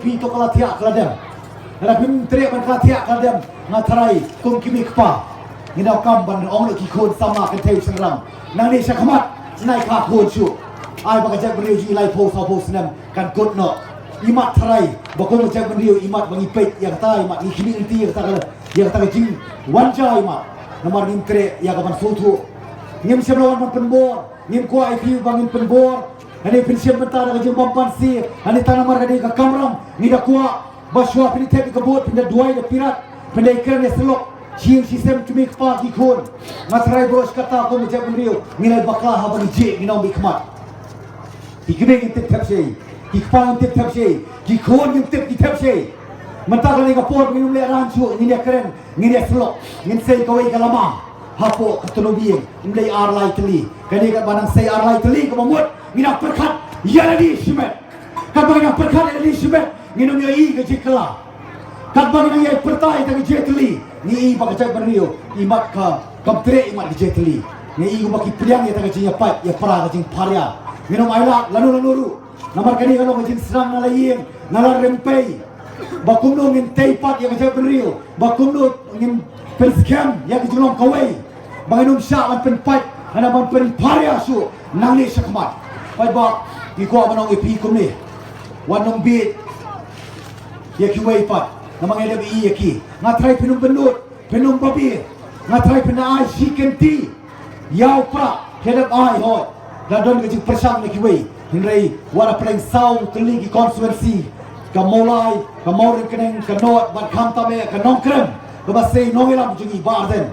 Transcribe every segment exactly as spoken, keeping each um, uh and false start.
Phi to ka la thiah ka la dem. Lada phim treh ban ka la thiah ka la dem, nga tharai kum ki mei kpa, ngi donkam ban ong ïa ki khun samla kynthei shynrang, nangne shakhmat nai ka khun shuh. Ai ba ka jaitbynriew jong ngi laiphew sawphew snem kan kut noh. Imat tharai ba kum ka jaitbynriew imat ba ngi peit ïa kata, imat ngi khmih lynti ïa kata ka, ïa kata ka jingwan ja imat. Namar ngim treh ïa ka ban sngewthuh. Ngim shym la wan ban pynbor. Ngim kwah ïa phi ba ngin pynbor. Hangne phin shim bynta da ka jingbym banse. Hangne tang namar ka dei ka kamram, ngi da kwah ba shuwa phin ïa thep ïa ka vote phin da duwai da pirat, phin da ïakren ïa syllok. Shi ïing shi sem, ki mei kpa, ki khun. Nga tharai baroh shi katta kum ka jaitbynriew ngi la bakla haba ngi jied, ngi ong bit khmat. Ki kmie ngim tip thep shei, ki kpa ngim tip thep shei, ki khun ngim tip ki thep shei. Mynta ka dei ka por ba ngin ym lehrain shuh, ngin ïakren, ngin ïa syllok, ngin sei kawei ka lama. Hapoh ka tnum ïing, ym dei ar lai tylli. Kane katba nang sei ar lai tylli kaba mut, ngi nang pyrkhat ïa lade shimet. Katba ngi nang pyrkhat ïa lade shimet, ngin ym ïohi ka jingkylla. Katba ngi nang ïai pyrta ïa ka jingtylli, ngi i ba ka jaitbynriew imat ka, kam treh imat ka jingtylli. Ngi i kumba ki pdiang ïa ka jingïapait ïapra, ka jingpharia. Ngin ym ailad lano lano ruh. Namar kane ka long ka jingsdang na la ïing, na la rympei. Ba kumno ngin tei pat ïa ka jaitbynriew, ba kumno ngin pynskhem ïa ka jinglong kawei, ba ngin ym shah ban pynpait, hana ban pynpharia shuh nangne shakhmat. Paidbah, ngi kwah ban ong ïa phi kumne, wat nym bieit ïa kiwei pat, namar ngi dep ïohi ïa ki. Nga tharai phin ym bynnud, phin ym babe. Nga tharai phin da ai shi kynti. Ïa u prah, phi dep ai hooid. Da don ka jingpyrshang na kiwei. Hynrei wat hapdeng saw tylli ki constituency, ka Mawlai, ka Mawryngkneng, ka North bad khamtam eh ka Nongkrem, kaba sei nongïalam jong ngi Bah Ardent.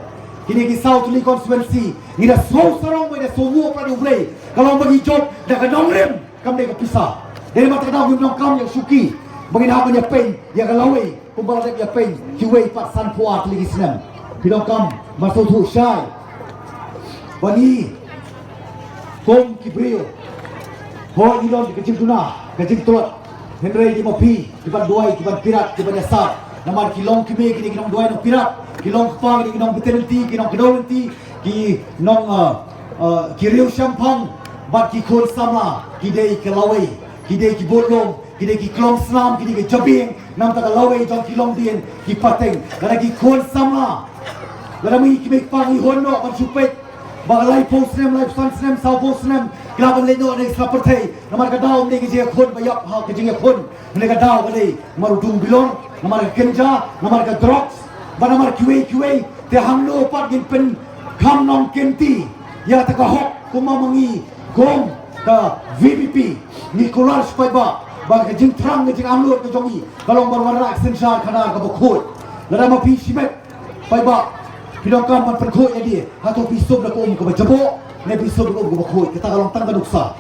Kine ki saw tylli constituency, ngi da sngew sarong bad da sngew nguh pat ïa U Blei, ka long ba ngi jop da ka nongrim. Kam dei ka pisa. Dei namar kata ka daw ngim donkam ïa u shuki ba ngin hap ban ïapeiñ ïa ka lawei kumba la dep ïapeiñ kiwei pat sanphew ar tylli ki snem. Phi donkam ban sngewthuh shai ba ngi kum ki briew, hooid ngi don ka jingduna, ka jingtlot. Hynrei dei ma phi kiban duwai, kiban pirat, kiban ïasah. Namar ki long kmie kine ki nongduwai nongpirat, ki long kpa kine ki nongpynbeit lynti, ki nongkdew lynti, ki nong, uh, uh, ki riew shemphang, bad ki khun samla, ki dei ka lawei, ki dei ki budlong, ki dei ki klong snam, ki dei ki jabieng. Namar ka lawei jong ki longdien, ki pateng. Lada ki khun samla, lada ma ngi ki mei kpa ngi hun noh ban shu peit ba ka laiphew snem, laiphew san snem, sawphew snem, ki lah ban leit noh na ki sla pyrthei. Namar ka daw ym dei ka jingïakhun ba ïap ha ka jingïakhun. Namar ka daw ka dei namar u dung bilor, namar ka kynja, namar ka drugs, bad namar kiwei kiwei. Te hangno pat ngin pynkham nongkynti ïa kata ka hok kum ma ngi kum ka V P P? Ngi kular shuh paidbah ba ka jingthrang, ka jingangnud ka jong ngi ka long ban wanrah ka synshar khadar kaba khuid. Lada ma phi shimet paidbah, phi donkam ban pynkhuid ïa lade, hato phi suk da ka um kaba jaboh ne phi suk da ka um kaba khuid? Kata ka long tang ka nuksa.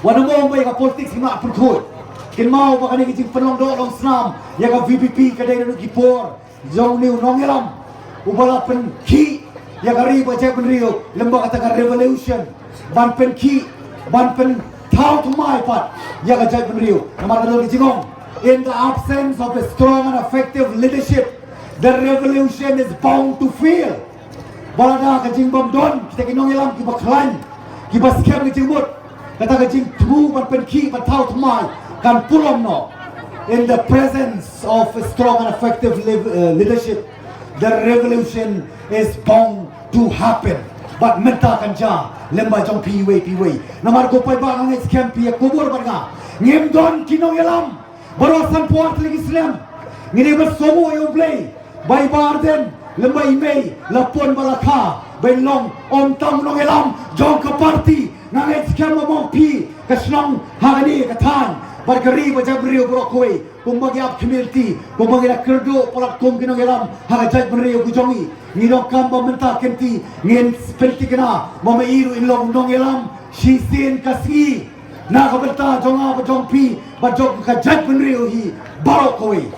Wat nym ong ba ïa ka politics ngim lah pynkhuid. Kynmaw ba kane ka jingpynlong doh long snam ïa ka V P P ka dei naduh ki por jong une u nongïalam uba la pynkhih ïa ka ri bad jaitbynriew lyngba kata ka revolution, ban pynkhih, ban pynthaw thymmai pat ïa ka jaitbynriew. Namar ka don ka jingong, in the absence of a strong and effective leadership, the revolution is bound to fail. Ba lada ka jingbym don kita ki nongïalam kiba khlaiñ, kiba skhem ka jingmut, kata ka jingthmu ban pynkhih ban thaw thymmai kan pulom noh. In the presence of a strong and effective liv- uh, leadership, the revolution is bound to happen. Bad mynta kan jia lyngba jong phi iwei pa iwei. Namar ko paidbah, nga ngeit skhem phi ïa kubur bad nga, ngim don ki nongïalam baroh sanphew ar tylli ki snem. Ngi dei ban sngewnguh ïa U Blei ba i Bah Ardent lyngba i mei la pun bad la kha ban long ym tang u nongïalam jong ka party. Nga ngeit skhem ba ma phi, ka shnong ha kane ka thaiñ bad ka ri bad jaitbynriew baroh kawei, kumba ngi ap khmih lynti, kumba ngi da kyrduh palat kum ki nongïalam ha ka jaitbynriew ka jong ngi, ngi donkam ba mynta kynti ngin pynthikna ba ma i ruh in long nongïalam shisien ka sngi na ka bynta jong nga bad jong phi bad jong ka jaitbynriew hi baroh kawei.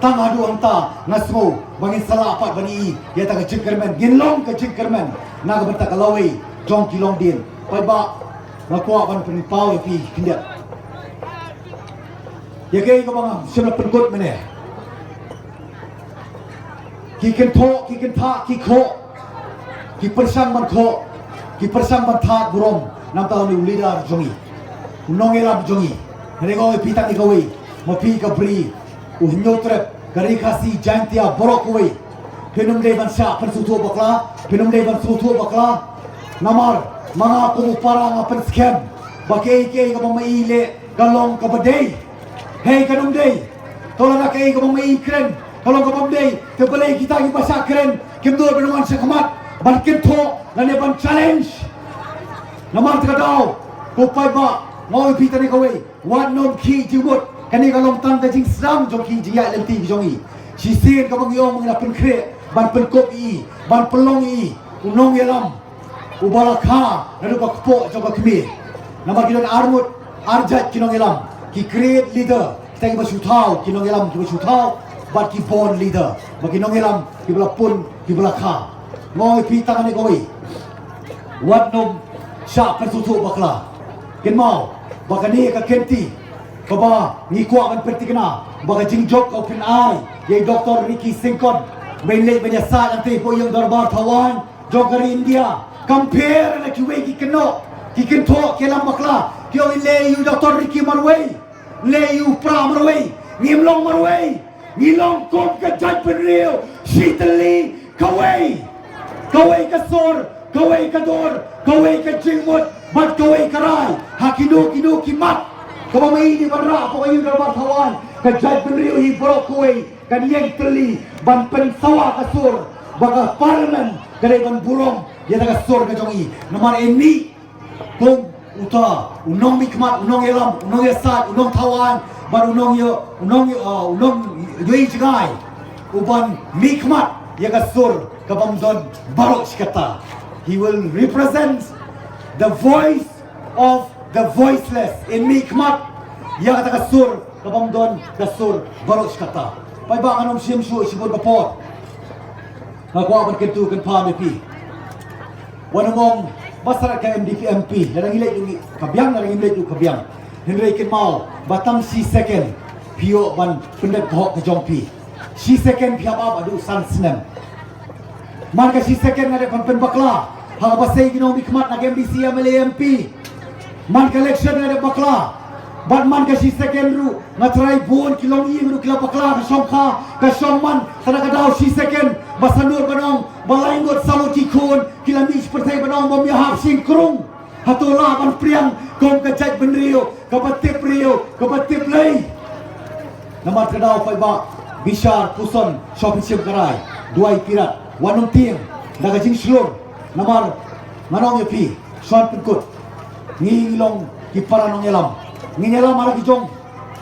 Tang haduh hangta nga sngew ba ngin sa lah pat ban ïohi ïa kata ka jingkyrmen, ngin long ka jingkyrmen na ka bynta ka lawei jong ki longdien. Paidbah, nga kwah ban pynpaw ïa phi khyndiat ïa kaei kaba nga shym la pynkut mynne. Ki kynthoh, ki kynthah, ki khoh, ki pyrshang ban khoh, ki pyrshang ban thad burom na ka bynta une u leader jong ngi, u nongïalam jong ngi. Nga dei nga ong ïa phi tang ïa kawei, Ma phi ka Bri, u Hynñiewtrep, ka Ri Khasi Jaintia baroh kawei, phin ym dei ban shah pynsngewthuh bakla, phin ym dei ban sngewthuh bakla. Namar ma nga kum u para nga pynskhem ba kaei kaei kaba ma i leh ka long kaba dei. Hei, kan ym dei. To lada kaei kaba ma i kren ka long kaba ym dei, te balei kita kiba shah kren kim nud ban wan shakhmat ban kynthoh lane ban challenge? Namar kata ka daw, ko paidbah, nga ong ïa phi tang kawei, wat nym khih jingmut. Kane ka long tang ka jingsdang jong ki jingïaid lynti ki jong i. Shisien kaba ngi ong, ngi la pynkhreh ban pynkup ïa i, ban pynlong ïa i u nongïalam uba la kha naduh ka kpoh jong ka kmie. Namar ki don arngut arjait ki nongïalam, ki create leader, kita kiba shu thaw, ki nongïalam kiba shu thaw, bad ki born leader, bad ki nongïalam kiba la pun, kiba la kha. Nga ong ïa phi tang kane kawei, wat nym shah pynsngewthuh bakla. Kynmaw ba kane ka kynti kaba ngi kwah ban pynthikna, ba ka jingjop ka phin ai ïa i Doctor Ricky Syngkon ban leit ban ïasaid hangtei hapoh ïing dorbar thawaiñ jong ka ri India, kam pher na kiwei ki kynnoh, ki kynthoh, ki ïalam bakla, ki ong, leh ïa u Doctor Ricky marwei, leh ïa u Pra marwei. Ngim long marwei. Ngi long kum ka jaitbynriew shi tylli, kawei, kawei ka sur, kawei ka dur, kawei ka jingmut bad kawei ka rai ha kino kino ki mat. Kaba ma i dei ban rah hapoh ka ïing dorbar thawaiñ, ka jaitbynriew hi baroh kawei kan ïeng tylli ban pynsawa ka sur, ba ka Parliament ka dei ban burom ïa ka sur ka jong i. Namar i mih kum uta u nongmihkhmat, u nongïalam, u nongïasaid, u nongthawaiñ bad u nongïa, u nong, uh, u nongïohi jngai, u ban mihkhmat ïa ka sur ka bym don baroh shi katta. He will represent the voice of the voiceless. In mihkhmat ïa kata ka sur ka bym don ka sur baroh shi katta. Paidbah, ngan ym shim shuh shibun ka por. Nga kwah ban kyntu kynpham ïa phi. Wat nym ong ba sah ka M D P M P, lada ngi leit ruh ka biang, lada ngim leit ruh ka biang. Hynrei kynmaw ba tang shi second phi ïoh ban pyndep ka hok ka jong phi. Shi second phi hap ap haduh san snem. Man ka shi second nga dep ban pynbakla ha kaba sei ki nongmihkhmat na ka M D C, M L A, M P. Man ka election nga dep bakla. Bad man ka shi second ruh nga trai bun ki longïing ruh ki la bakla, ka shongkha, ka shongman. Kata ka daw shi second ba sah ngut ban ong ba lai ngut saw ngut ki khun ki la mih shi pyrthei ban ong ba ym ïahap shynkrung. Hato lah ban pdiang kum ka jaitbynriew kaba tip briew, kaba tip lei? Namar kata ka daw paidbah, bishar puson, shong pynshim ka rai, duwai tirat, wat nym tieng da ka jingshlur. Namar ngan ong ïa phi, shong pynkut, ngi ngi long ki para nongïalam, ngi ïalam ha la ki jong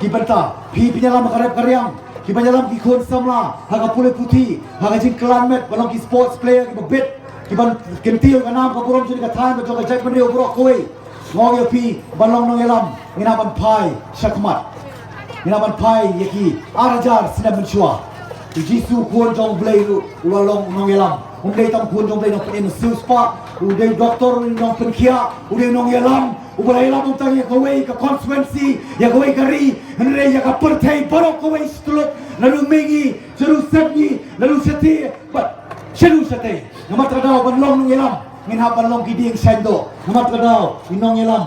ki bynta. Phi phin ïalam ha ka rep ka riang, kiba ïalam ki khun samla ha ka pule puthi, ha ka jingkhlaiñ met, ba long ki sports player kiba bit, kiban kyntiew ïa ka nam ka burom jong ka thaiñ bad jong ka jaitbynriew baroh kawei. Nga ong ïa phi, ban long nongïalam ngin hap ban phai shakhmat. Ngin hap ban phai ïa ki ar hajar snem mynshuwa. U Jisu, khun jong U Blei ruh u la long nongïalam. Um dei tang khun jong U Blei nongpynim, u siewspah, u dei doktor, u dei nongpynkhiah, u dei nongïalam uba la ïalam ym tang ïa kawei ka constituency, ïa kawei ka ri, hynrei ïa ka pyrthei baroh kawei. Shi tyllup, naduh mihngi shaduh sepngi, naduh shatei bad shaduh shatei. Namar kata ka daw ban long nongïalam ngin hap ban long ki dieng shaiñdoh. Namar kata ka daw i nongïalam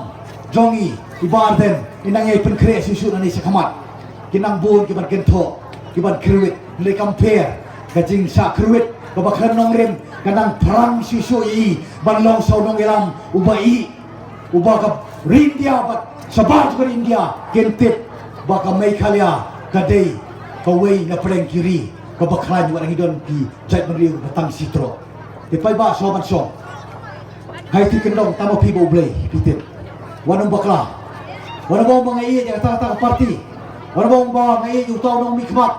jong ngi, i Bah Ardent, i nang ïai pynkhreh shuh shuh nangne shakhmat. Ki nang bun kiban kynthoh, kiban kyrwit, hynrei kam pher ka jingshah kyrwit kaba khlem nongrim, ka nang phrang shuh shuh ïa i ban long sha u nongïalam uba i, uba ka ri India bad shabar jong ka ri India kin tip ba ka Meghalaya ka dei kawei na pdeng ki ri kaba khlaiñ, wat la ngi don ki jaitbynriew ba tang shi troh. Te paidbah, shong ban shong. Hai, phi kyndong, tang ma phi bad U Blei phi tip. Wat nym bakla. Wat nym ong ba nga ïeit ïa kata kata ka party. Wat nym ong ba nga ïeit ïa uta u nongmihkhmat.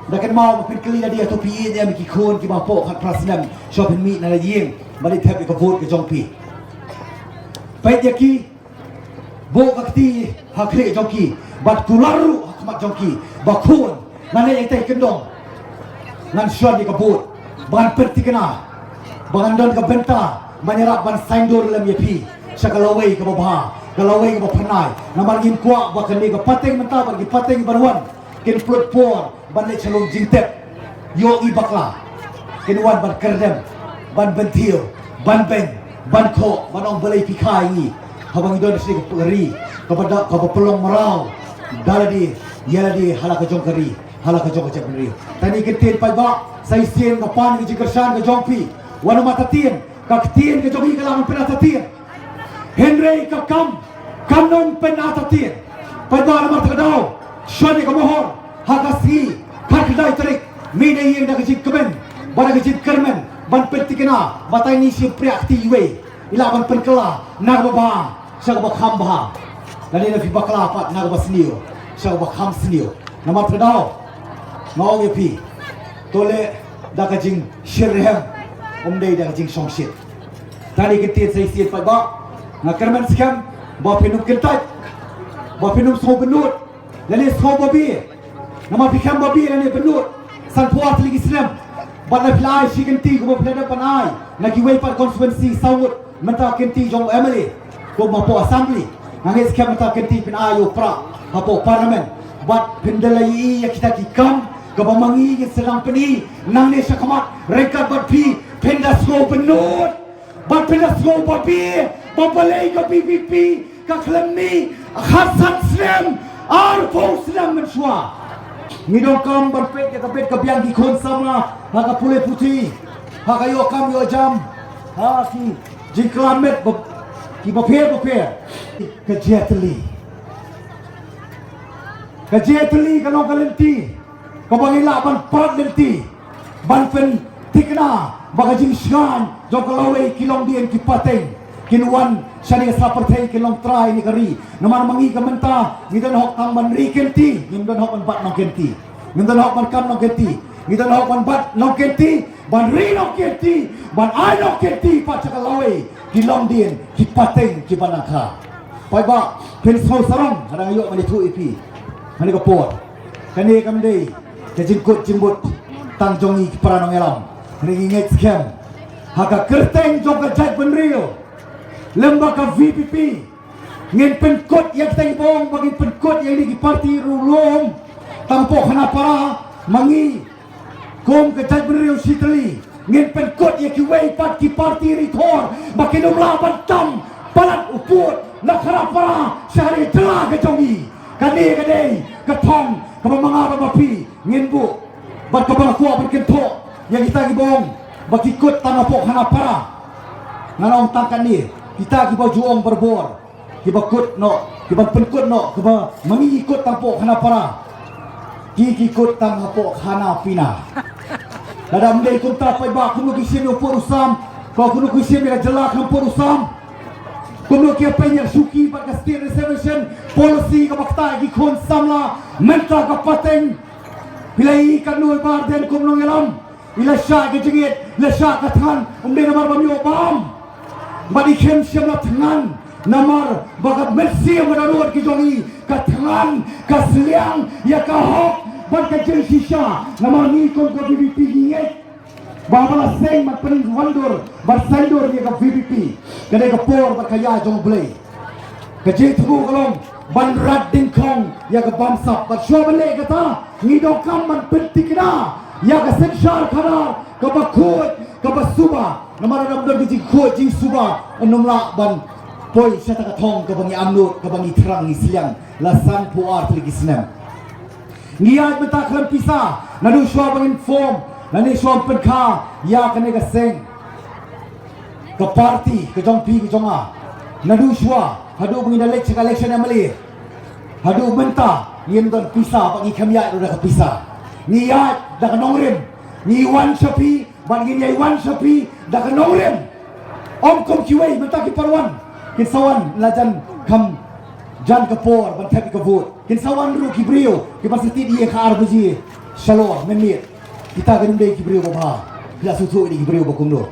Da kynmaw ba phin kylli lade, hato phi ïeit ïa me ki khun kiba hapoh khatphra snem, shong phin mih na la ïing ban leit thep ïa ka vote ka jong phi. Peit ïa ki, buh ka kti ha khlieh jong ki bad kular ruh ha khmat jong ki ba khun, ngan leit ïa kata ki kyndong, ngan shon ïa ka vote ban pynthikna ba ngan don ka bynta ban ïarap ban saiñdur lem ïa phi sha ka lawei kaba bha, ka lawei kaba phyrnai. Namar ngim kwah ba kane ka pateng mynta bad ki pateng ban wan kin pynlut por ban leit sha lum jingtep. Ïohi bakla, kin wan ban kyrdem, ban bynthiew, ban beiñ, ban khoh, ban ong balei phi kha ïa ngi. Haba ngi don sha ka ri kaba da, kaba pynlong mraw, Da lade, ïa lade, ha la ka jong ka ri, ha la ka jong ka jaitbynriew. Tang kine ki ktien paidbah, sa shisien nga pan ka jingkyrshan ka jong phi. Wat nym artatien, ka ktien ka jong ngi ka lah ban pynartatien. Hynrei ka kam, kam nym pynartatien. Paidbah, namar kata ka daw, shwa ïa ka mohor, ha ka sngi khatkhyndai tarik, mih na ïing da ka jingkmen, bad da ka jingkyrmen, ban pynthikna, ba tang ngi shim priak kti iwei. I lah ban pynkylla na kaba bha sha kaba kham bha. Lane lada phi bakla pat na kaba sniew sha kaba kham sniew. Namar kata ka daw nga ong ïa phi, to leh da ka jingshyrkhei, ym dei da ka jingshongshit. Tang kine ki ktien sa shisien paidbah, nga kyrmen skhem ba phin ym kyntait, ba phin ym sngewbynnud, lane sngewbabe. Namar phi khlem babe lane bynnud, sanphew ar tylli ki snem. Bad lada phi la ai shi kynti kumba phi la dep ban ai na kiwei pat constituency, saw ngut mynta kynti jong u M L A, kumba hapoh assembly. Nga ngeit skhem mynta kynti phin ai ïa u Prah hapoh parliament. Bad phin da la ïohi ïa kita ki kam kaba ma ngi ngin sdang pyni nangne shakhmat ryngkat bad phi. Phin da sngewbynnud bad phin da sngewbabe ba balei ka V P P ka khlem mih khatsan snem, arphew snem mynshuwa. Ngi donkam ban peit ïa ka bit ka biang ki khun samla ha ka pule puthi, ha ka ïoh kam ïoh jam, ha ki jingkhlaiñ met ba, kiba pher ba pher. Ka jingtylli, ka jingtylli ka long ka lynti kaba ngi lah ban pynlynti, ban pynthikna ba ka jingshngaiñ jong ka lawei, ki longdien, ki pateng kin wan shane ka sla pyrthei, kin long trai ïa kane ka ri. Namar ma ngi ka mynta ngi don hok tang ban ri kynti, ngim don hok ban bat nongkynti. Ngim don hok ban kam nongkynti, ngi don hok ban bat nongkynti, ban ri nongkynti, ban ai nongkynti pat sha ka lawei, ki longdien, ki pateng, ki ban nang kha. Paidbah, phin sngew sarong haba nga ïoh ban ïathuh ïa phi ha kane ka por. Kane kam dei ka jingkut jingmut tang jong ngi ki para nongïalam. Hynrei ngi ngeit skhem ha ka kyrteng jong ka jaitbynriew lem bad ka V P P, ngin pynkut ïa kita kiba ong ba ngin pynkut ïa kine ki parti riewlum tang hapoh Khanapara. Ma ngi kum ka jaitbynriew shitylli, ngin pynkut ïa kiwei pat ki parti rithor ba kin ym lah ban tam palat u pud na Khanapara sha ka jylla ka jong ngi. Kane ka dei ka thong kaba ma nga bad ma phi ngin buh, bad kaba nga kwah ban kynthoh ïa kita kiba ong ba ki kut tang hapoh Khanapara. Ngan ong tang katne, kita kiba ju ong barabor, kiba kut noh, kiban pynkut noh, kiba ma ngi ki kut tang hapoh Khanapara, ki ki kut tang hapoh khana pina. Lada ym dei kumta paidbah, kumno ki shim ïa u pud u sam? Ko, kumno ki shim ïa ka jylla khlem pud u sam? Kumno ki ïa pynïar shuki bad ka state reservation policy kaba ktah ïa ki khun samla mynta ka pateng? Phi la ïohi katno i Bah Ardent kum nongïalam, i la shah ka jingit, i la shah ka thngan, ym dei namar ba ym ïoh bam. Bad i khlem shym la thngan namar ba ka mynsiem ka dohnud ka jong i ka thngan, ka sliang ïa ka hok bad ka jingshisha. Namar ngi kum ka V P P ngi ngeit ba haba la seng bad pynwandur bad saiñdur ïa ka V P P, ka dei ka por bad ka ïa jong U Blei. Ka jingthmu ka long ban rat dyngkhong ïa ka bamsap, bad shuwa ban leh kata ngi donkam ban pynthikna ïa ka synshar khadar kaba khuid kaba suba. Namar lada ym don ka jingkhuid jingsuba, yn ym lah ban poi sha kata ka thong kaba ngi angnud, kaba ngi thrang, ngi sliang la sanphew ar tylli ki snem. Ngi ïaid mynta khlem pisa, naduh shuwa ba ngin form lane shuwa ban pynkha ïa kane ka seng, ka party ka jong phi ka jong nga. Naduh shuwa haduh ba ngin da leit sha ka election M L A, haduh mynta ngim don pisa bad ngi khlem ïaid ruh da ka pisa. Ngi ïaid da ka nongrim, ngi wan sha phi bad ngin ïai wan sha phi da ka nongrim. Ym kum kiwei mynta ki para wan, kin sa wan la jan kham jan ka por ban thep ïa ka vote. Kin sa wan ruh ki briew kiban sa tied ïing ha ar baje shalor mynmiet. Kita kin ym dei ki briew ba bha. Phi la sngewthuh ïa ki briew ba kumno.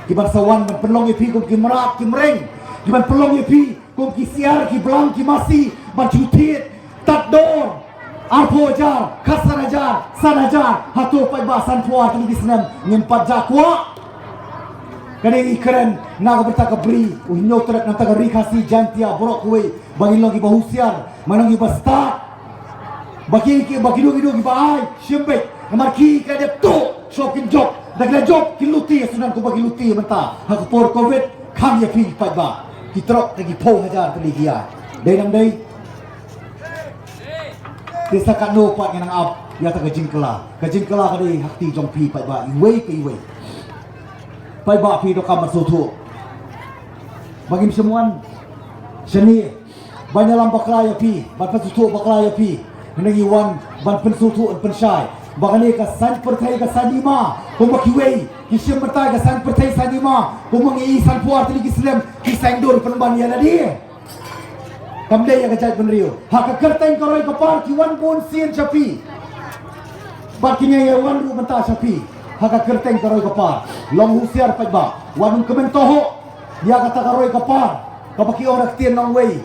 Kiban sa wan ban pynlong ïa phi kum ki mrad ki mreng, kiban pynlong ïa phi kum ki siar ki blang ki masi, ban shu thied tad dor arphew hajar, khatsan hajar, san hajar. Hato paidbah, sanphew ar tylli ki snem ngim pat jah kwah? Kane ngi kren na ka bynta ka bri u Hynñiewtrep, na ka bynta ka Ri Khasi Jaiñtia baroh kawei, ba ngin long kiba husiar, ba ngin long kiba stad. Ba ki, ki, ba kino kino kiba ai shim beit, namar ki ka dep tuh, shuwa kin jop, da ki la jop kin lute, sunan kumba ki lute mynta ha ka por covid. Khang ïa phi paidbah, ki trok da ki phew hajar tylli ki ïa. Dei ne ym dei? Te sa katno pat ngan nang ap ïa kata ka jingkylla. Ka jingkylla ka dei ha kti jong phi paidbah iwei pa iwei. Paidbah phi donkam ban sngewthuh. Ba ngim shym wan shane ban ïalam bakla ïa phi, ban pynsngewthuh bakla ïa phi. Hynrei ngi wan ban pynsngewthuh, ban pynshai ba kane ka saiñ pyrthei ka saiñ hima, kumba kiwei ki shim bynta ka saiñ pyrthei saiñ hima, kumba ngi i sanphew ar tylli ki snem ki saiñdur pynban ïa lade. Kam dei ïa ka jaitbynriew. Ha ka kyrteng ka roi ka par ki wan bun sien sha phi. Bad ki ïa wan ruh mynta sha phi. Ha ka kyrteng ka roi ka par. Long husiar paidbah. Wat nym kmen tohoh ïa kata ka roi ka par. Kaba ki ong da ka ktien nongwei,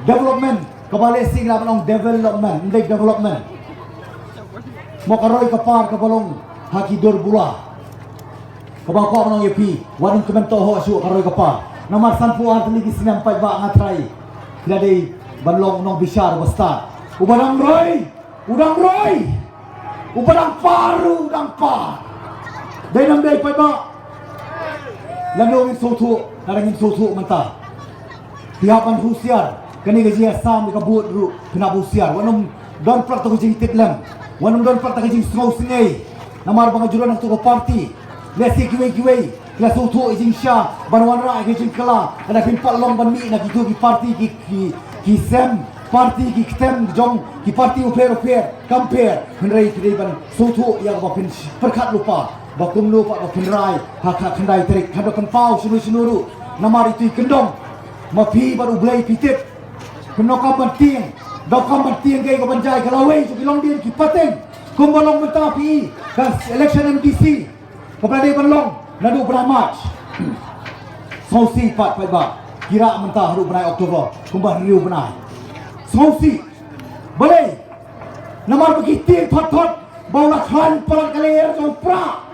development. Kaba lehse ngi lah ban ong development, ym dei development. Mo, ka roi ka par kaba long ha ki dur bula. Kaba kwah ban ong ïa phi, wat nym kmen tohoh shuh ka roi ka par. Namar sanphew ar tylli ki snem paidbah, nga tharai phi la dei ban long u nongbishar uba stad, uba dang roi, u dang roi, uba dang par ruh u dang par. Dei ne ym dei paidbah? Lano ngin sngewthuh, lada ngim sngewthuh mynta. Phi hap ban husiar. Kane ka jingïasam ïa ka vote ruh phin hap husiar. Wat nym don pat kata ka jingtitlem, wat nym don pat kata ka jingsngewsynei. Namar ba nga ju don ha katu ka party. Lehse kiwei kiwei ki la sngewthuh ïa ka jingshisha ban wanrah ïa ka jingkylla. Lada phin pat long ban mih na kitu ki party ki, ki, ki sem party, ki ktem jong ki party bapher bapher, kam pher. Hynrei phi dei ban sngewthuh ïa kaba phin pyrkhat lypa ba kumno pat ba phin rai ha ka khyndai tarik, haba phin paw shano shano ruh. Namar itu i kyndong, ma phi bad U Blei phi tip. Phin donkam ban tieng, donkam ban tieng kaei kaban jia ïa ka lawei jong ki longdien ki pateng. Kumba long mynta phi, ka election MDC kaba la dei ban long naduh bnai March. Sngewsih pat paidbah, ki rah mynta haduh bnai October, kumba hynriew bnai. Sngewsih. Balei? Namar ba ki tieng thot thot ba u la khlaiñ palat ka lyer jong u Prah.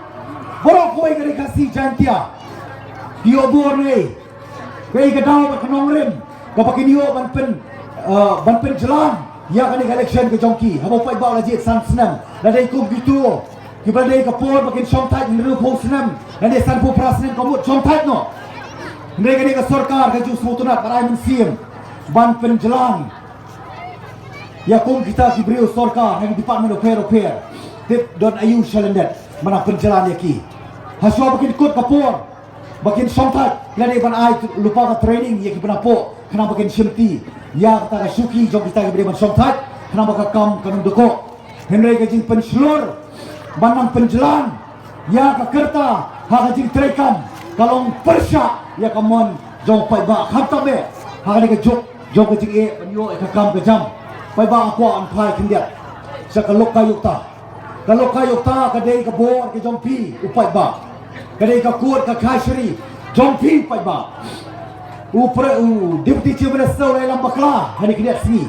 Baroh kawei ka Ri Khasi Jaiñtia. Ki ïoh bor ne kaei ka daw bad ka nongrim kaba kin ïoh ban pyn, eh, ban pynjlan ïa kane ka election ka jong ki. Haba u paidbah u la jied san snem, la dei kum kitu kiba la dei ka por ba kin shongthait hynriewphew snem, la dei sanphew phra snem ka mut shongthait noh. Hynrei kane ka sorkar ka ju sngewtynnat ban ai mynsiem ban pynjlan ïa kum kita ki briew sorkar ha ki department bapher bapher. Tip don aïu shalyndet ban pynjlan ïa ki. Hashwa ba kin kut ka por ba kin shongthait, la dei ban ai lypa ka training ïa kiba napoh khnang ba kin shimti ïa kata ka shuki jong kita kiba dei ban shongthait, khnang ba ka kam kan ym dkoh. Hynrei ka jingpynshlur ban nang pynjlan ïa ka kyrta ha ka jingtreikam ka long pyrshah ïa ka mon jong paidbah, khamtam eh ha kane ka juk jong ka jingeh ban ïoh ïa ka kam ka jam. Paidbah, nga kwah ban phai khyndiat sha ka Lokayukta. Ka Lokayukta ka dei ka bor ka jong phi u paidbah. Ka dei ka court ka kashari jong phi u paidbah. U pre-, u Deputy Chief Minister u la ïalam bakla ha kine ki sngi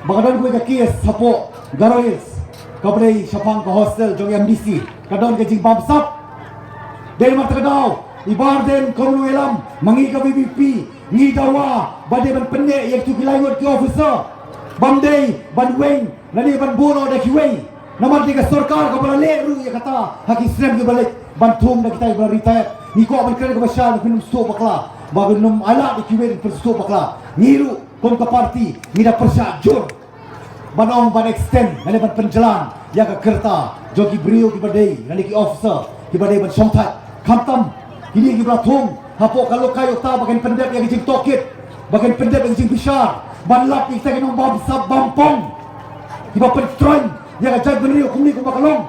ba ka don kawei ka case hapoh Garo Hills, kaba dei shaphang ka hostel jong MDC. Ka don ka jingbamsap. Dei namar kata ka daw i Bah Ardent kumno ïalam, ma ngi ka VPP ngi dawa ba dei ban pynneh ïa kitu ki lai ngut ki officer. Bym dei ban weng lane ban buh noh da kiwei. Namar dei ka sorkar kaba la leh ruh ïa kata ha ki snem kiba la leit, ban thung da kita kiba la retire. Ngi kwah ban kren kaba shai, phin ym sngewthuh bakla, ba phin ym ailad ïa kiwei ban pynsngewthuh bakla. Ngi ruh kum ka party ngi da pyrshah jur ban ong ban extend lane ban pynjlan ïa ka kyrta jong ki briew kiba dei lane ki officer kiba dei ban shongthait. Khamtam kine kiba la thung hapoh ka Lokayukta ba kin pyndep ïa ka jingtohkit, ba kin pyndep ïa ka jingbishar, ban lap ïa kita ki nongbamsap bampong kiba pyntroiñ ïa ka jaitbynriew kumne kumba ka long.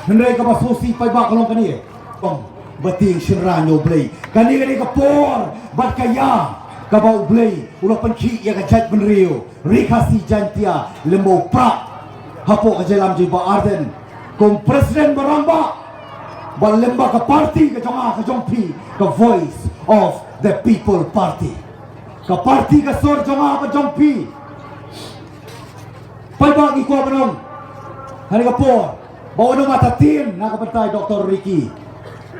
Hynrei kaba sngewsih paidbah ka long kane. Ong ba tieng shynrang ïa U Blei. Kane ka dei ka por bad ka ïa kaba U Blei u la pynkhih ïa ka jaitbynriew Ri Khasi Jaiñtia lyngba u Prah, hapoh ka jingïalam jong i Bah Ardent kum President ba rangbah, bad lyngba ka party ka jong nga ka jong phi, ka Voice of the People Party. Ka party ka sur jong nga bad jong phi. Paidbah, ngi kwah ban ong ha kane ka por ba u nongmata tien na ka bynta i Doctor Ricky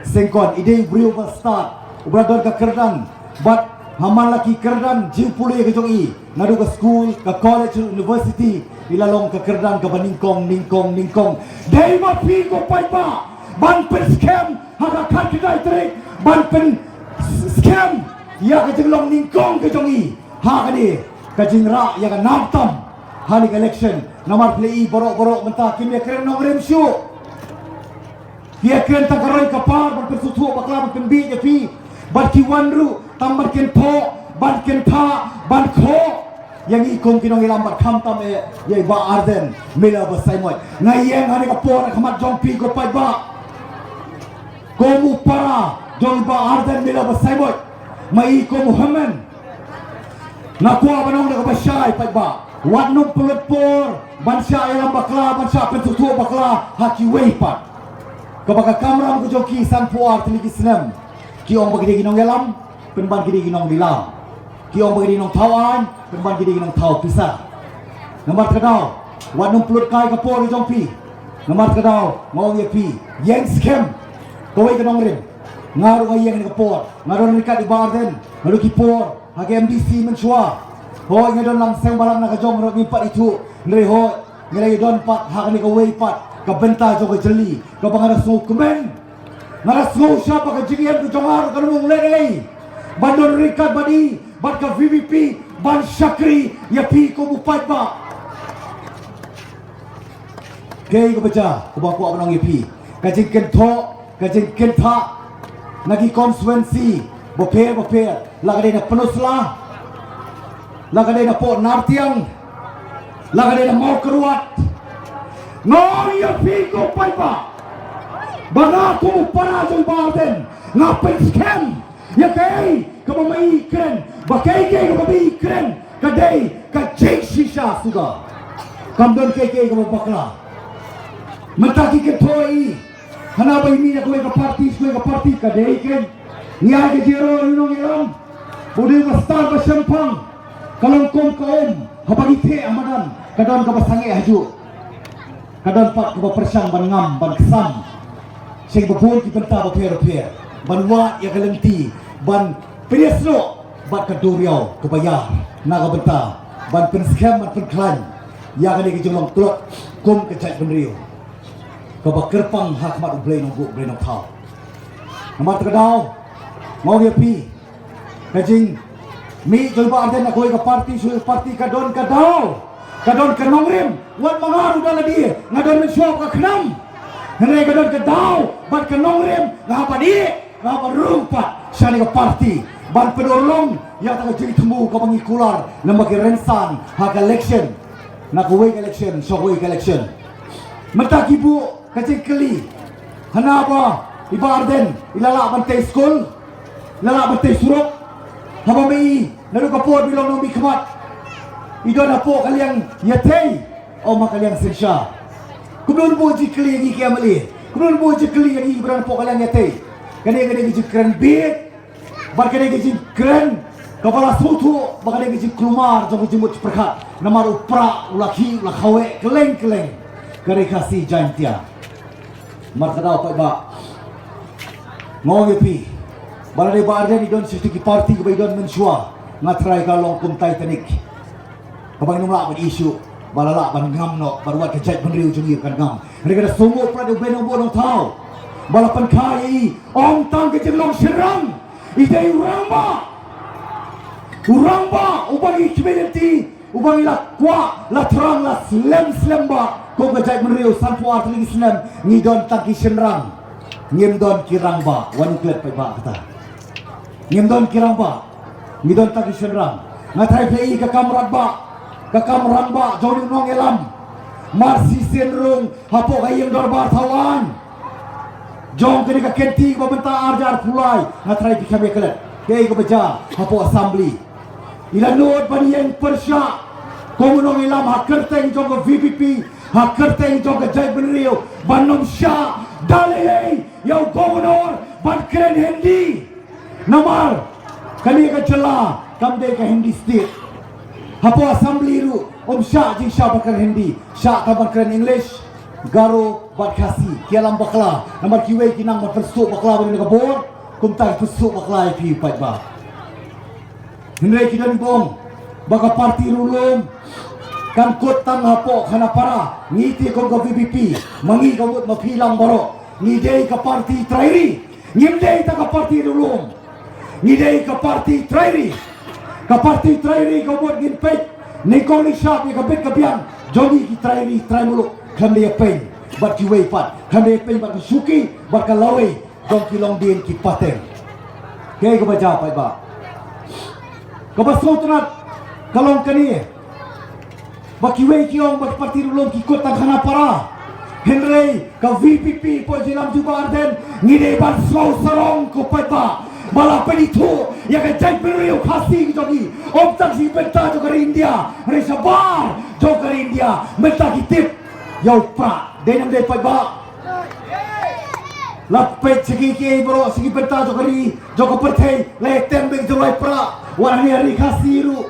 Syngkon, i dei u briew ba stad, uba la don ka kyrdan, bad ha man la ki kyrdan jingpule ka jong i, naduh ka skul, ka college, university, i la long ka kyrdan kaba nyngkong, nyngkong, nyngkong. Dei ma phi ko paidbah ban pynskhem ha ka khatkhyndai tarik, ban pynskhem ïa ka jinglong nyngkong ka jong i ha kane ka jingrah ïa ka nam tam Ha kane ka election, namar phi la i baroh baroh mynta kim ïakren nongrim shuh. Ki ïakren tang ka roi ka par ban pynsngewthuh bakla ban pynbiej ïa phi. Bad ki wan ruh tang ban kynthoh, ban kynthah, ban khoh ïa ngi kum ki nongïalam bad khamtam ïa i Bah Ardent Miller Basaiawmoit. Nga ïeng ha kane ka por ha khmat jong phi ko paidbah, kum u para jong i Bah Ardent Miller Basaiawmoit, ma i kum u hynmen. Nga kwah ban ong da kaba shai paidbah, wat nym pynlut por ban shah ïalam bakla, ban shah pynsngewthuh bakla ha kiwei pat. Kaba ka kamram ka jong ki sanphew ar tylli ki snem, ki ong ba ki dei ki nongïalam, pynban ki dei ki nonglilam. Ki ong ba ki dei ki nongthaw aiñ, pynban ki dei ki nongthaw pisa. Namar kata ka daw, wat nym pynlut kai ka por ka jong phi. Namar kata ka daw, nga ong ïa phi, ïeng skhem kawei ka nongrim. Nga ruh nga ïeng ha kane ka por, nga don ryngkat i Bah Ardent ha ki por ha ka M D C mynshuwa. Hooid, nga don lang seng balang na ka jong, ruh ngim pat ithuh. Hynrei hooid, nga la ïadon pat ha kane kawei pat ka bynta jong ka jylli kaba nga da sngewkmen. Nga da sngew shaba ka jingim ka jong nga ruh kan ym leh ei ban don ryngkat bad i, bad ka V P P, ban shakri ïa phi kum u paidbah. Kaei kaba jia, kaba kwah ban ong ïa phi, ka jingkynthoh, ka jingkynthah na ki constituency bapher bapher, la ka dei na Pynursla, la ka dei na Pok Nartiang, la ka dei na Mawkyrwat. Nga ong ïa phi ko paidbah, ba nga kum u para jong Bah Ardent, nga pynskhem ïa kaei kaba ma i kren, ba kaei kaei kaba ma i kren ka dei ka jingshisha suda. Kam don kaei kaei kaba bakla. Mynta ki kynthoh ïa i, hana ba i mih na kawei ka party sha kawei ka party, ka dei keiñ. Ngi ai ka jingïaroh ïa u nongïalam, u dei ba stad ba shemphang. Ka long kum ka um, haba ngi theh ha madan, ka don kaba sangeh hajuh. Ka don pat kaba pyrshang ban ngam, ban ksam sha kiba bun ki bynta bapher bapher, ban wad ïa ka lynti, ban pynïasnoh bad ka duriaw kaba ïar na ka bynta ban pynskhem, ban pynkhlaiñ ïa kane ka jinglong tlot kum ka jaitbynriew kaba kyrpang ha khmat U Blei Nongbuh, U Blei Nongthaw. Namar kata ka daw, nga ong ïa phi, ka jingmih jong i Bah Ardent na kawei ka party sha kawei ka party ka don ka daw, ka don ka nongrim. Wat ma nga ruh da lade nga don mynshuwa ka khnang. Hynrei ka don ka daw bad ka nongrim, nga hap ban ïeh, nga hap ban rung pat shane ka party ban pynurlong ïa kata ka jingthmu kaba ngi kular lem bad ki rynsan ha ka election, na kawei ka election sha kawei ka election. Mynta ki buh ka jingkylli, hana ba i Bah Ardent i la lah ban tei skul, i la lah ban tei surok, haba ma i naduh ka por ba i long nongmihkhmat i don hapoh ka liang ïathei, ym ha ka liang synshar. Kumno un buh jingkylli ïa ngi ki M L A? Kumno un buh jingkylli ïa ngi kiba don hapoh ka liang ïathei? Kane, kane ka jingkren bieit, bad kane ka jingkren kaba la sngewthuh ba kane ka jingkulmar jong ka jingmut jingpyrkhat. Namar u Prah u la khih, u la khaweh kylleng kylleng ka Ri Khasi Jaintia. Namar kata daw paidbah, nga ong ïa phi, ba lada i Bah Ardent i don sha kito ki party kiba i don mynshuwa, nga tharai ka long kum Titanic, kaba ngin ym lah ban ïeh shuh, ba la lah ban ngam noh, bad wat ka jaitbynriew jong ngi kan ngam. Hynrei ka da sngewbha pat ïa U Blei Nongbuh Nongthaw ba la pynkha ïa i, ym tang ka jinglong shynrang. I dei u rangbah, u rangbah uba ngi kmen lynti, uba ngi la kwah, la thrang, la slem slem ba kum ka jaitbynriew sanphew ar tylli ki snem ngi don tang ki shynrang, ngim don ki rangbah. Wan klet paidbah kata, ngim don ki rangbah, ngi don tang ki shynrang. Nga tharai phi i ka kam rangbah, ka kam rangbah jong u nongïalam Marsisien Rung hapoh ka ïing dorbar thaw aiñ jong kane ka kynti kaba mynta ar hajar arphew lai. Nga tharai phi kham ïa klet kaei kaba jia hapoh Assembly. I la nud ban ïeng pyrshah kum u nongïalam ha kyrteng jong ka V P P, ha kyrteng jong ka jaitbynriew, ban ym shah da lei lei ïa u Governor ban kren Hindi. Namar kane ka jylla kam dei ka Hindi state. Hapoh Assembly ruh ym shah jingshah ban kren Hindi, shah tang ban kren English, Garo bad Khasi. Ki ïalam bakla, namar kiwei ki nang ban pynsuk bakla ban ïa ka bor, kumta ki pynsuk bakla ïa phi paidbah. Hynrei ki don kiba ong ba ka party ruh lum, kan kut tang hapoh Khanapara. Ngi te kum ka V P P, ma ngi ka mut ma phi lang baroh, ngi dei ka party trai ri. Ngim dei tang ka party ruh lum, ngi dei ka party trai ri. Ka party trai ri ka mut ngin peit, Nyngkong nyngshap ïa ka bit ka biang jong ngi ki trai ri trai muluk, khlem da ïapeiñ bad kiwei pat, khlem da ïapeiñ bad ka shuki bad ka lawei jong ki longdien ki pateng. Kaei kaba jia paidbah? Kaba sngewtynnat ka long kane, ba kiwei ki ong ba ki parti ruh long ki kut tang khana para. Hynrei ka V P P hapoh jylla jong u Bah Ardent, ngi dei ban sngew sarong ko paidbah, ba la pynithuh ïa ka jaitbynriew Khasi jong ngi, ym tang sha ki bynta jong ka ri India, hynrei shabar jong ka ri India. Mynta ki tip ïa u Prah, dei ne ym dei paidbah? La peit sha kiei kiei baroh, sha ki bynta jong ka ri, jong ka pyrthei, la ïatem beit jong u Prah. Wat hangne ha ri Khasi ruh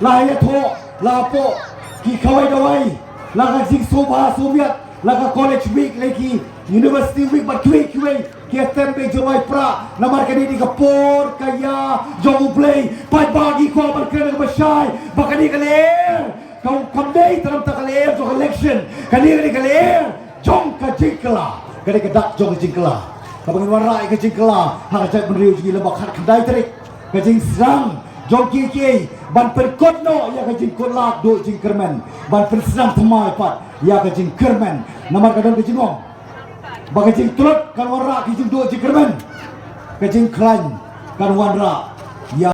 la ïathuh, la hapoh ki khawai dawai, la ka jingsngewbha sngewbha, la ka College Week, la ki University Week bad kiwei kiwei, ki ïatem beit jong u Prah. Namar kane dei ka por ka ïa jong U Blei. Paidbah, ngi kwah ban kren kaba shai ba kane ka lyer, ka, kam dei tang namar ka lyer jong ka election. Kane ka dei ka lyer jong ka jingkylla. Ka dei ka dak jong ka jingkylla. Kaba ngin wanrah ïa ka jingkylla ha ka jaitbynriew jong ngi lyngba ka khatkhyndai tarik. Ka jingsdang jong kiei kiei ban pynkut noh ïa ka jingkutlad duh jingkyrmen, ban pynsdang thymmai pat ïa ka jingkyrmen. Namar ka don ka jingong ba ka jingtlot kan wanrah ka jingduh jingkyrmen, ka jingkhlaiñ kan wanrah